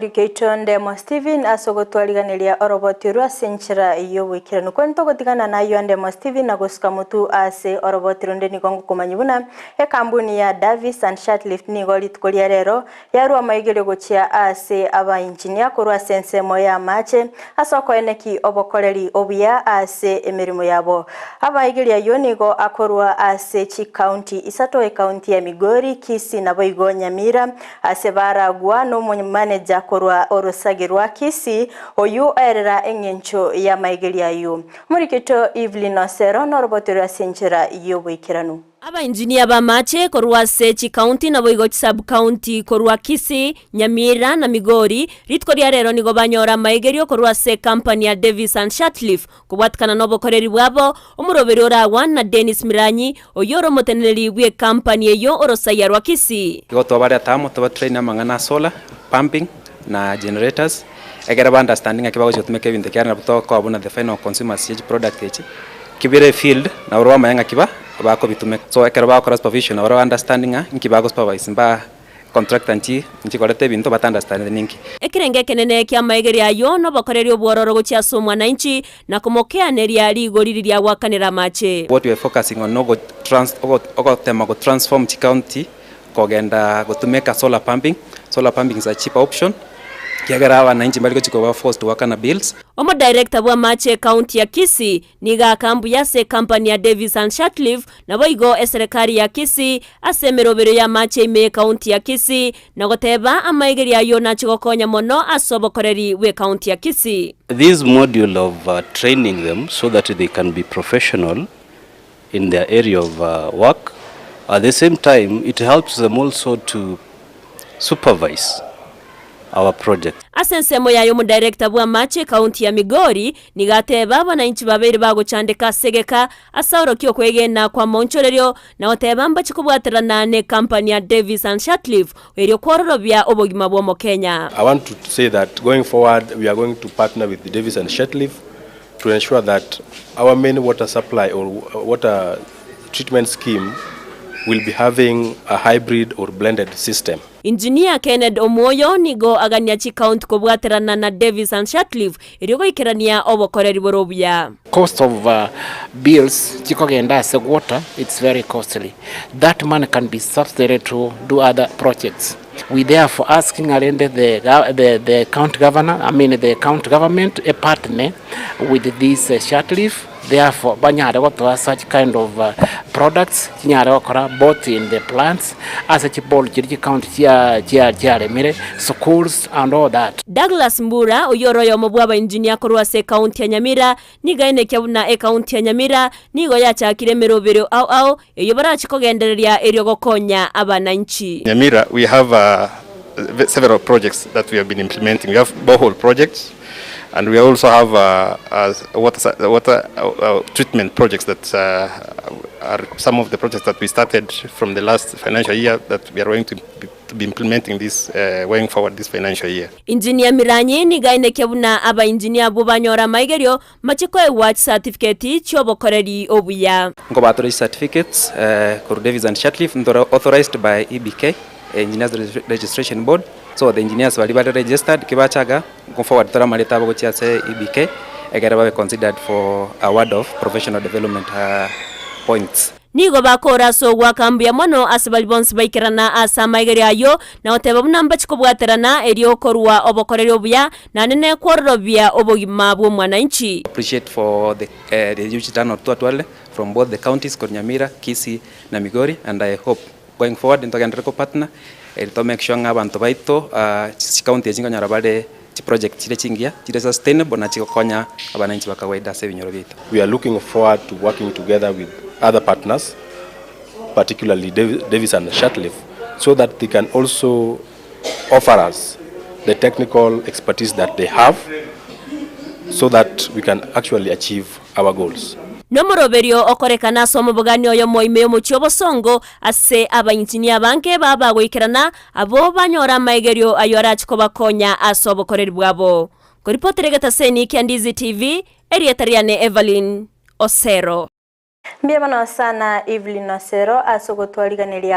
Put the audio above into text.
Rikeito Ndemo Stephen ase ogotwariganeria oroboti orwo ase enchera y'oboikeranu. Kwani togotigana nayio Ndemo Stephen na gosuka motu ase oroboti ronde nigo ngokomanyia buna ekambuni ya Davis and Shirtlift nigo rituko ria rero yarua amaigerio gochia ase abainjinia korwa ase ensemo y'amache ase okoeneki obokoreri obuya ase emeremo yabo. Amaigerio ayio nigo akorwa ase chikaunti isato ekaunti ya Migori, Kisii naboigo Nyamira Ase baragwa nomomaneja korwa orosagi rwa Kisii, oyio oerera engencho y'amaigerio ayio. Omorikito Evelyn Osero noroboterwe ase enchera y'oboikeranu. Abainjinia b'amache korwa ase chikaunti naboigo chisub-county korwa Kisii, Nyamira na Migori, rituko ria rero nigo banyora amaigerio korwa ase ekampani ya Davis and Shirtliff Kobwatikana nobokoreri bwabo, omoroberi oragwa na Dennis Miranyi, oyio ore omoteneneri bw'ekampani eyio orosaia rwa Kisii. Igo twabareta amo toba train amang'ana a solar pumping na generators ekere ba understand ng'aki bagochia gotumeka ebinto ekiagera nabwo tokoba buna the final consumers ye chiproduct echi, kibire efield nabo bamanye ng'aki ba bakobitumeka. So ekero bagokora supervision nabo ba understand ng'a inki bago supervise mba Contractor nchi nchikorete ebinto bata understandeti ninki. Ekerengo ekenene ki'amaegerio ayio nobokoreri obwororo gochia ase omwananchi, na komokeaneria rigori riria agoakanera amache. What we are focusing on nogo trans ogotema go transform chicounty kogenda gotumeka solar pumping, solar pumping is a cheaper option ekiagera abananchi mbari gochi koba forced goakana bills. Omodirector bw'amache ekaunti ya Kisii Nigo aka mbuya ase ekampani ya Davis and Shirtliff, naboigo eserekari ya Kisii, ase emeroberio y'amache ime y'ekaunti ya Kisii, na goteba amaigerio ayio nache gokonya mono ase obokoreri bw'ekaunti ya Kisii. This module of training them so that they can be professional in their area of work, at the same time it helps them also to supervise our project. Ase ensemo yaye omodirector bw'amache ekaunti ya Migori nigo ateba abananchi babeire bagochandeka ase egeka ase aorokia okwegena kw'amaonchorerio na goteba mbache kobwaterana n'ekampani ya Davis and Shirtliff erio kwororobia obogima bw'omokenya. I want to say that going forward we are going to partner with Davis and Shirtliff to ensure that our main water supply or water treatment scheme will be having a hybrid or blended system. Engineer Kenneth Omwoyo nigo agania chikaunti kobwaterana na Davis and Shirtliff erio goikerania obokoreri bore obuya. Cost of bills chikogenda ase water it's very costly that money can be subsidied to do other projects we therefore asking rende the the the county governor I mean the county government e partner with this Shirtliff Therefore banyare gotoa such kind of products chinyare gokora both in the plants ase chiball chiria chicounty chia chia chiaremire, schools and all that. Douglas Mbura, oyio ore oyomo bw'abainjinia korwa ase ekaunti ya Nyamira, nigo aenekia buna ekaunti ya Nyamira nigo yachakire emeroberio ao ao eyio barache kogendereria erio gokonya abananchi. Nyamira we have several projects that we have been implementing, we have borehole projects and we also have water, water treatment projects that are some of the projects that we started from the last financial year that we are going to be, to be implementing this going forward this financial year. Engineer Miranyi nigo ainekia buna abainjinia abwo banyora amaigerio mbache koegwa chisatifigeti chi'obokoreri obuya. Nkobatore chicertificates korwa Davies and Shirtliff ntore authorized by EBK, Engineers Registration Board, so the engineers baria bare registered kibachaga go forward tore amareta abo gochia ase EBK ekere babe considered for award of professional development points. Nigo bakoora ase ogoaka mbuya mono ase baria bonsi baikerana ase amaigerio ayio, na goteba buna mbache kobwaterana erio korua obokoreri obuya, naende nekwororobia obogima bw'omwananchi. Appreciate for the the huge turnout twatwarire from both the counties korwa Nyamira, Kisii na Migori and I hope going forward ntogenderere ko partner eri to make sure ng'a abanto baito chicounty echi nkonyora bare chiproject chire chingiya chire sustainable na chigokonya abananchi ba kawaida ase ebinyoro biaito. We are looking forward to working together with other partners particularly Davis and Shirtliff so that they can also offer us the technical expertise that they have so that we can actually achieve our goals. Nomoroberio okorekana ase omobogani oyomo ime y'omochie obosongo, ase abainjinia abange baba goikerana, abwo banyore amaigerio ayio arache kobakonya ase obokoreri bwabo. Nkoripotera egetaseni kia Ndizi TV, erieta riane Evelyn Osero. Mbuya mono sana Evelyn Osero ase ogotwariganeria.